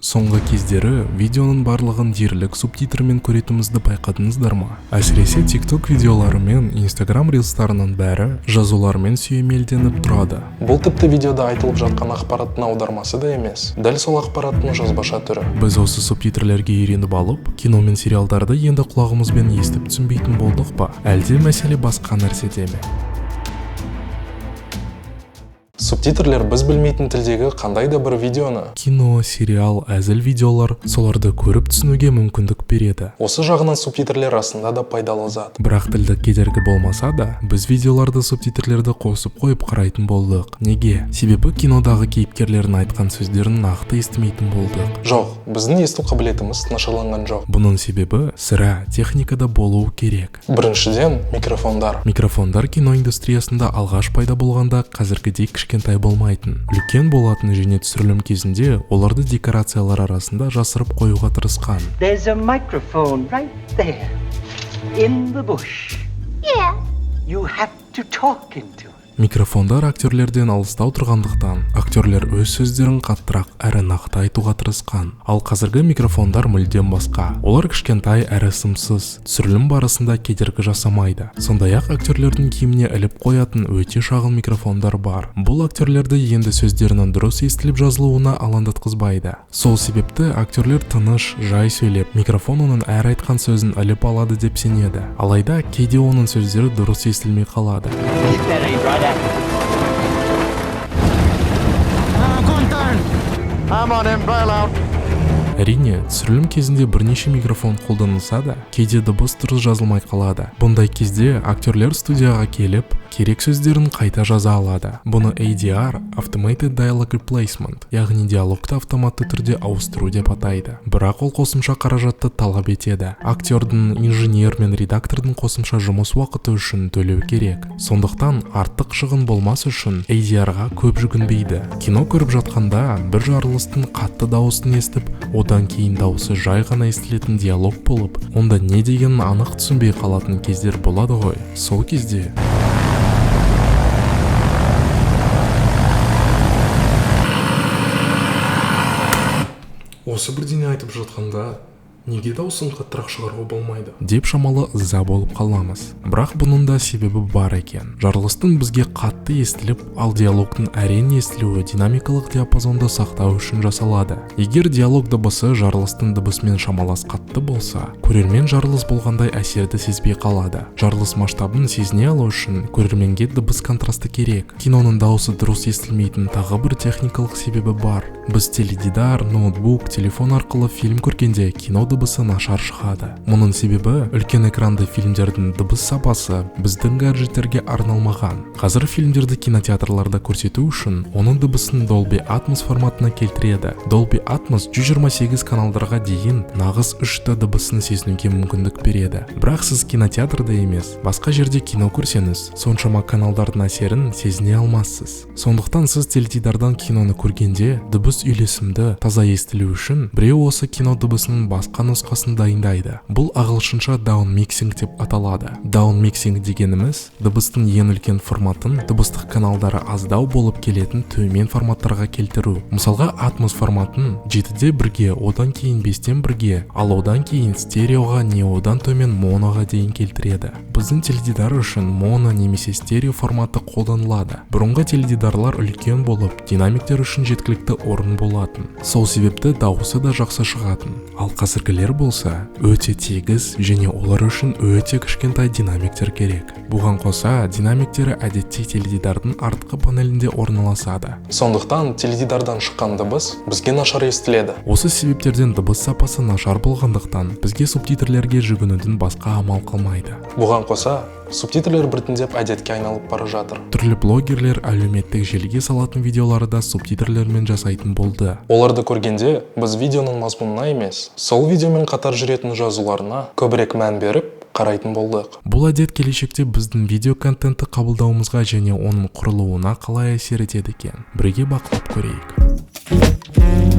Соңғы кездері видеоның барлығын дерлік субтитрмен көретінімізді байқадыңыздар ма? Әсіресе TikTok видеолары мен Instagram рилстарының бәрі жазулармен сүйемелденіп тұрады. Бұл тіпті видеода айтылып жатқан ақпараттың аудармасы да емес, дәл сол ақпараттың жазбаша түрі. Біз осы субтитрлерге үйреніп алып, кино мен сериалдарды енді құлағымызбен естіп түсінбейтін болдық па? Әлде мәселе басқа нәрседе ме? Субтитрлер біз білмейтін тілдегі қандай да бір видеоны, Кино, сериал, әзіл видеолар, соларды көріп түсінуге мүмкіндік береді. Осы жағынан субтитрлер расында да пайдалы зат. Бірақ тілдік кедергі болмаса да, біз видеоларды субтитрлерді қосып қойып қарайтын болдық. Неге? Себебі кинодағы кейіпкерлердің айтқан сөздерін нақты естімейтін болдық. Жоқ, біздің есту қабілетіміз нашарланған жоқ. Бұның себебі сірә техникада болуы керек. Біріншіден, микрофондар. Микрофондар кино индустриясында алғаш пайда болғанда қазіргідей кішкентай болмайтын. Үлкен болатын және түсірілім кезінде оларды декорациялар арасында жасырып қоюға тырысқан. There's a microphone right there in the bush. Yeah. You have to talk into it. Микрофондар актерлерден алыстау тұрғандықтан, актерлер өз сөздерін қаттырақ әрі нақты айтуға тырысқан. Ал қазіргі микрофондар мүлдем басқа. Олар кішкентай әрі сымсыз, түсірілім барысында кедергі жасамайды. Сондай-ақ актерлердің киіміне іліп қоятын өте шағын микрофондар бар. Бұл актерлерді енді сөздерінің дұрыс естіліп жазылуына алаңдатқызбайды. Сол себепті актерлер тыныш, жай сөйлеп, микрофон оның әр айтқан сөзін іліп алады деп сенеді. Алайда кейде оның сөздері дұрыс естілмей қалады. Keep that aimed right at me. I'm going down. I'm on him, bail out. Әрине, түсірілім кезінде бірнеше микрофон қолданылса да, кейде дыбыс дұрыс жазылмай қалады. Бұндай кезде актерлер студияға келіп, керек сөздерін қайта жаза алады. Бұны ADR, Automated Dialogue Replacement, яғни диалогты автоматты түрде ауыстыру деп атайды. Бірақ ол қосымша қаражатты талап етеді. Актердің, инженер мен редактордың қосымша жұмыс уақыты үшін төлеу керек. Сондықтан артық шығын болмас үшін ADR-ға көп жүгінбейді. Кино көріп жатқанда бір жарылыстың қатты дауысын естіп, одан кейін дауысы жай ғана естілетін диалог болып, онда не дегенін анық түсінбей қалатын кездер болады ғой. Сол кезде осы бірдеңе айтып жатқанда неге дауысын қаттырақ шығаруға болмайды деп шамалы ыза болып қаламыз. Бірақ бұның да себебі бар екен. Жарылыстың бізге қатты естіліп, ал диалогтың әрең естілуі динамикалық диапазонды сақтау үшін жасалады. Егер диалог дыбысы жарылыстың дыбысымен шамалас қатты болса, көрермен жарылыс болғандай әсерді сезбей қалады. Жарылыс масштабын сезіне алу үшін көрерменге дыбыс контрасты керек. Киноның дауысы дұрыс естілмейтін тағы бір техникалық себебі бар. Біз теледидар, ноутбук, телефон арқылы фильм көргенде кино дыбысы нашар шығады. Мұның себебі үлкен экранды фильмдердің дыбыс сапасы біздің гаджеттерге арналмаған. Қазір фильмдерді кинотеатрларда көрсету үшін оның дыбысын Dolby Atmos форматына келтіреді. Dolby Atmos 128 каналдарға дейін нағыз 3D дыбысын сезінуге мүмкіндік береді. Бірақ сіз кинотеатрда емес, басқа жерде кино көрсеңіз, соншама каналдардың әсерін сезіне алмассыз. Сондықтан сіз теледидардан киноны көргенде дыбыс үйлесімді, таза естілу үшін біреу осы кино дыбысының басқа нұсқасын дайындайды. Бұл ағылшынша downmixing деп аталады. Downmixing дегеніміз дыбыстың ең үлкен форматын дыбыстық каналдары аздау болып келетін төмен форматтарға келтіру. Мысалға, Atmos форматын 7-де 1-ге, одан кейін 5-тен 1-ге, ал одан кейін стереоға не одан төмен моноға дейін келтіреді. Біздің теледидар үшін моно немесе стерео форматы қолданылады. Бұрынғы теледидарлар үлкен болып, динамиктер үшін жеткілікті орын болатын. Сол себепті дауысы да жақсы шығатын. Ал қазіргілер болса, өте тегіс және олар үшін өте кішкентай динамиктер керек. Бұған қоса, динамиктері әдетте теледидардың артқы панелінде орналасады. Сондықтан теледидардан шыққан дыбыс бізге нашар естіледі. Осы себептерден дыбыс сапасы нашар болғандықтан, бізге субтитрлерге жүгінудің басқа амал қалмайды. Бұған қоса, субтитрлер біртіндеп әдетке айналып бара жатыр. Түрлі блогерлер әлеуметтік желіге салатын видеолары да субтитрлермен жасайтын болды. Оларды көргенде біз видеоның мазмұнына емес, сол видеомен қатар жүретін жазуларына көбірек мән беріп қарайтын болдық. Бұл әдет келешекте біздің видео контентті қабылдауымызға және оның құрылуына қалай әсер етеді екен? Бірге бақылап көрейік.